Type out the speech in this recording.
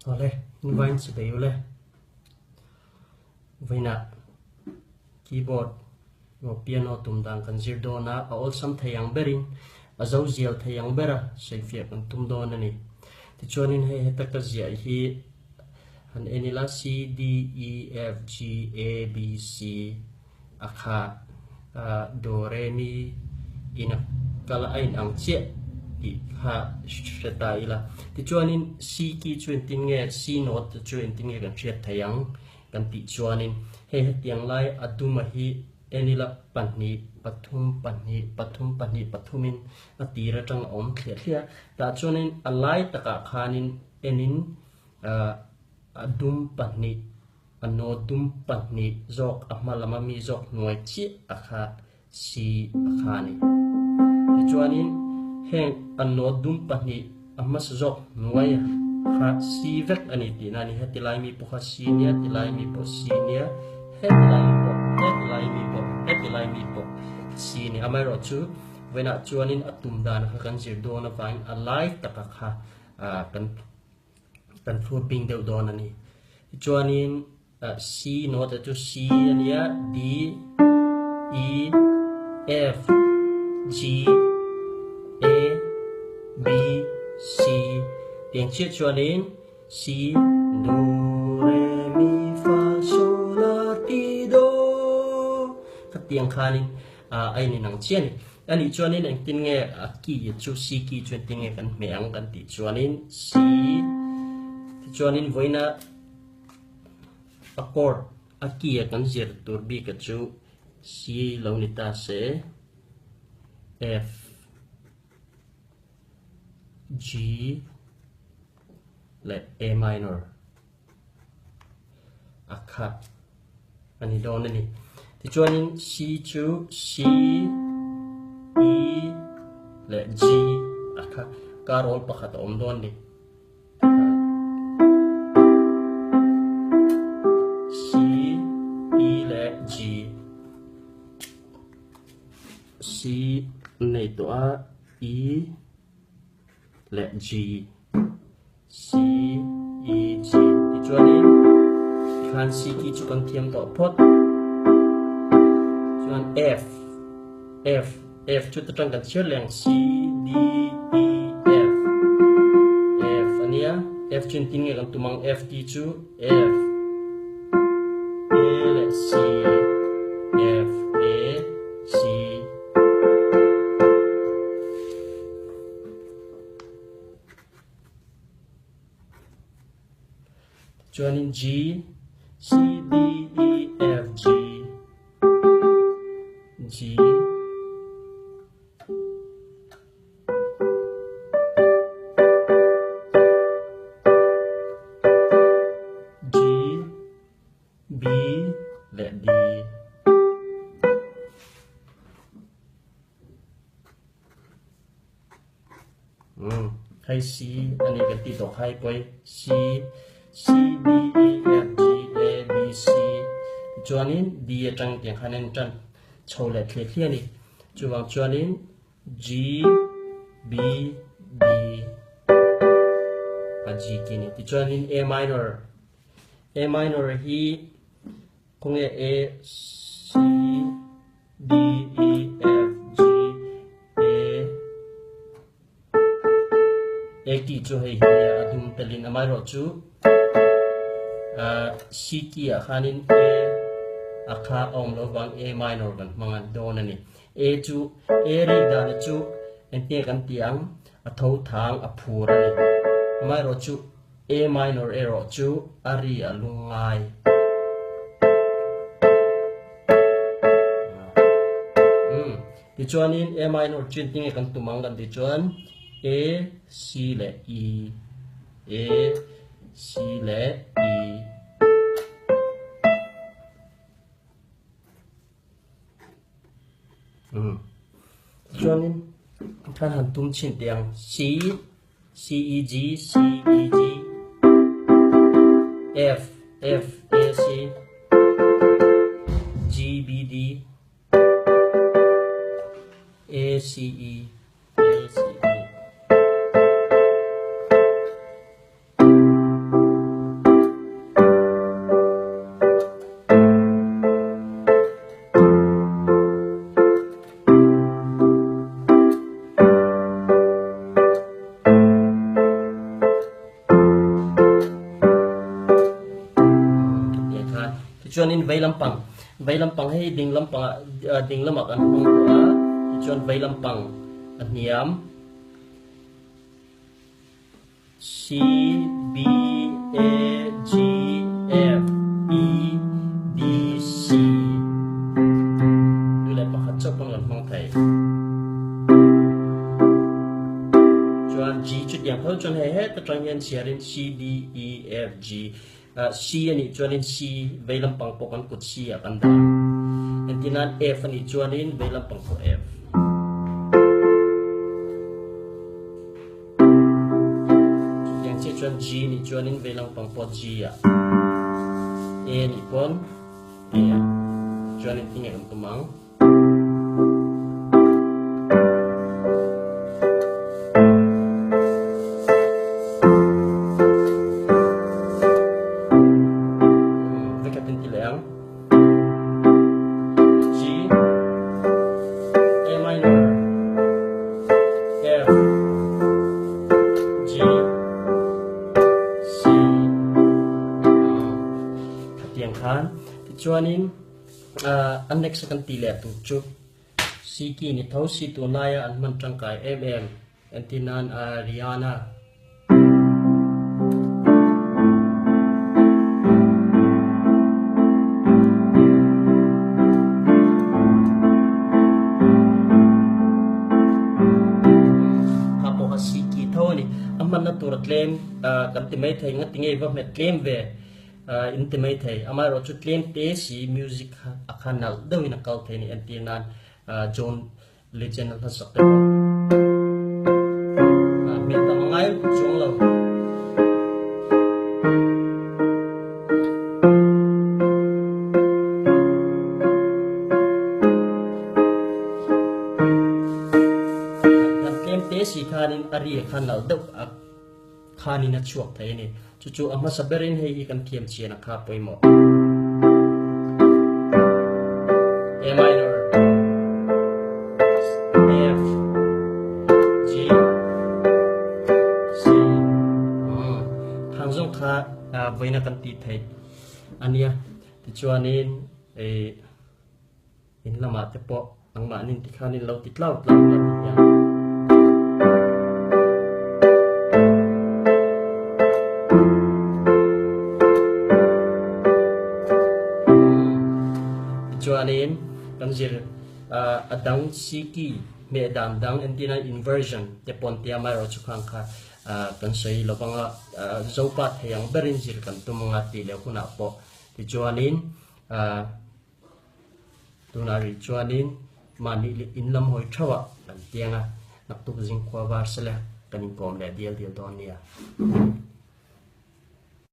Awle, invain chibei ule. Vawiinah keyboard emaw piano tum dan kan zir dawn a, a awlsam thei ang berin, a zo zial thei ang bera sawifiah kan tum dawn a ni. Tichuanin hei heta ka ziah hi han en ila C, D, E, F, G, A, B, C a kha Do, Re, Mi in a kal a inang chiah tih kha hre ta ila. Tichuanin C key chu engtin nge C note chu engtin nge kan hriat thei ang kan tih chuanin hei hetiang lai a duma hi en ila pahnih pathum pahnih pathum pahnih pathumin a tir atang a awm thliah thliah a. Tah chuanin a lai takah khanin enin a dum pahnih A note dum pahnih zawk a hma lama mi zawk hnuai chiah a kha si a kha a ni. Tichuanin heng a note dum pahnih a hmasa zawk hnuai kha si vek a ni tihna a ni. Heti lai mi pawh kha si nia, ti lai mi pawh si nia, heti lai mi pawh, heti lai mi pawh, heti lai mi pawh si a ni. Amaherawhchu vawiinah chuanin a tum dan kha kan zir dawn avangin a lai taka kha kan kan thlur bing deuh dawn a ni. Tichuanin C note chu C a nia, D, E, F, G, A, B, C tiang chiah chuanin C, Do, Re, Mi, Fa, Sol, La, Ti, Do khatiang khanin a in inang chiah a ni. A nih chuanin engtin nge a key chu C key chu engtin nge kan hmeh ang kan tih chuanin C tichuanin vawiina a chord a key a kan zir tur bik a chu C lo ni ta se F G leh A minor. a khat a ni dawn a ni. Tichuanin C chu C, E leh G a kha kar awl pakhat a awm dawn a ni. C, E leh G. C nei tawh a, E leh G, C, E, G tichuanin tikhan C key chu kan thiam tawh phawt. Chuan F, F, F chu ta tang kan chhiar leh ang C, D, E, F, F a nia. F chu engtin nge kan tum ang F tih chu F, A leh C, F, A, C. Chuanin G, C, D, E, F, G, G, G, B leh D. Hei C a ni kan tih tawh kha hei pawi C C D E F G A B C tichuanin D atang tiang khan en tan chho leh thliah thliah a ni. Chuvang chuanin G B D a G tih a ni. Tichuanin A minor A minor hi khawnge A C D E F G A A key chu hei hi nia a dum telin amaherawh chu C key ah khanin A a kha a awm loh vang A minor kan hmang a dawn a ni. A chu A rik dan chu engtinge kan tih ang a tho thang a phur a ni. Amaherawh chu A minor erawh chu a ri a lungngai. Tichuanin A minor chu engtinge kan tum ang kan tih chuan A, C leh E, A, C leh E. Tichuanin kan han tum chhin teh ang C, C E G, C E G, F, F A C, G B D, A C E, A C E. vei lampang vei lampang hei ding lampangah ding lamah kan hmang tawh a tichuan vei lampang a hniam C B A G F E D C tu leh pakhat chauh pawn kan hmang thei. Chuan G chutiang tho chuan hei heta tang hian chhiarin C D E F G C a nih chuanin C vei lampang pawh kan kut C ah kan dah. Entirnan F a nih chuanin vei lampang pawh F. Chutiang chiah chuan G nih chuanin vei lampang pawh G ah A nih pawn A ah chuanin tinge kan tum ang. Vekhat in ti leh ang. G A minor F G C Khatiang khan tichuanin an next a kan ti leh tur chu Siki ni tho si tunlaia an hman tangkai em em Entir nan Rihanna. Kha pawh kha Siki tho a ni. A hmanna tur a tlem kan ti mai thei nga tinge i va hmet tlem ve in ti mai thei. Amaherawhchu tlem te si music kha a kha nalh deuhin a kal thei a ni. Entir nan John Legend a hlasak te pawh hmel tam a ngai lutuk chuang lo. Kan tlem te si khanin a ri khan lo deuh a khanin a chhuak thei a ni. Chu chu a hmasa berin hei hi kan thiam chian a kha pawimawh. A minor, F, G, C. Khang zawng kha vawiina kan tih theih a nia. Tichuanin In lamah te pawh nangmahni tikhan in lo ti tlau tlau la ti hian. Tichuanin kan zir a dang siki hmeh dan dang entirna inversion te pawn tia amaherawhchu khan kha kan sawi lovanga Zopa thei ang berin zir kan tum anga tih leh hunah pawh tichuanin Tunah rih chuanin mahni leh in lam hawi theuh ah kan tiang a, naktuk zingkhua var sela kan inkawm leh dial dial dawn nia.